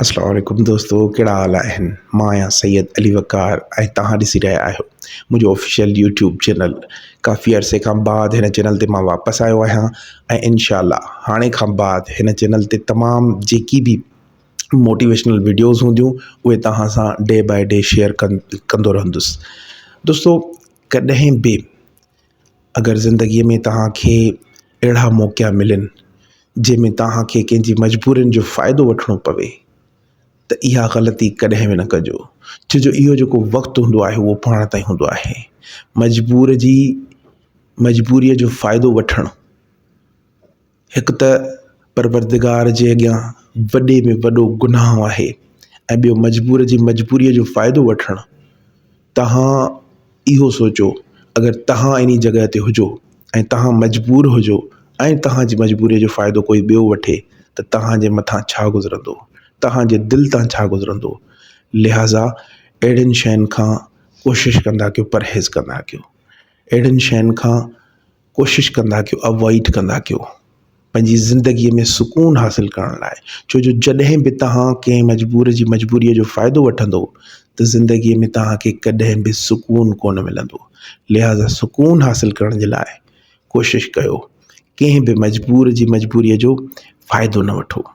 اسلام عليڪم دوستو ڪهڙا حال آهن مان آهيان سيد علي وقار ۽ توهان ڏسي رهيا آهيو منهنجو آفيشل يوٽيوب چينل ڪافي عرصي کان بعد هن چينل تي مان واپس آيو آهيان ۽ انشاء الله هاڻي کان بعد هن چينل تي تمام جيڪي به موٽيويشنل وڊيوز هونديون اهي توهان سان ڊي باء ڊي شيئر ڪندو رهندس دوستو ڪڏهن به اگر زندگيء ۾ توهان کي اهڙا موقعا ملن جنهن ۾ توهان کي ڪنهن جي مجبورين جو فائدو وٺڻو پوي ته اها غلطي ڪڏهن به نه ڪجو ڇو جو اهو جيڪو وقت هوندو آهي اهو پاڻ تائين هوندو آهي مجبور جي مجبوريء جو فائدو وٺڻ هڪ ته پروردگار جي اڳيان وڏي ۾ وڏو گناهه آهي ۽ ٻيو مجبور جي مجبوريء جو فائدو وٺڻ. توهان اهو سوچو اگر توهان انهي جڳهه تي هجو ۽ توهان مجبور هجو ۽ توهان جي مجبوريء جو فائدو ڪوئي ٻيو وٺي ته توهان جي مٿان ڇا گذرندو؟ توهان جي دل تان ڇا گذرندو؟ لهٰذا اهڙين شين کان ڪوشش ڪندا ڪيو پرهيز ڪندا ڪيو اهڙين شين کان ڪوشش ڪندا ڪيو اوائڊ ڪندا ڪيو پنهنجي زندگيء ۾ سڪون حاصل ڪرڻ لاء ڇو جو جڏهن به توهان ڪنهن مجبور جي مجبوريء جو فائدو وٺندو ته زندگيء ۾ توهان کي ڪڏهن به سڪون ڪونه ملندو لهٰذا سڪون حاصل ڪرڻ جي لاء ڪوشش ڪيو ڪنهن به مجبور جي مجبوريء جو فائدو نه وٺو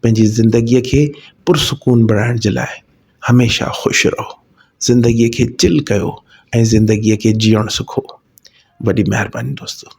پنهنجي زندگيء کي پرسڪون بڻائڻ جي لاء هميشه خوش رهو زندگيء کي چل ڪيو ۽ زندگيء کي جيئڻ سکو وڏي مهرباني دوستو.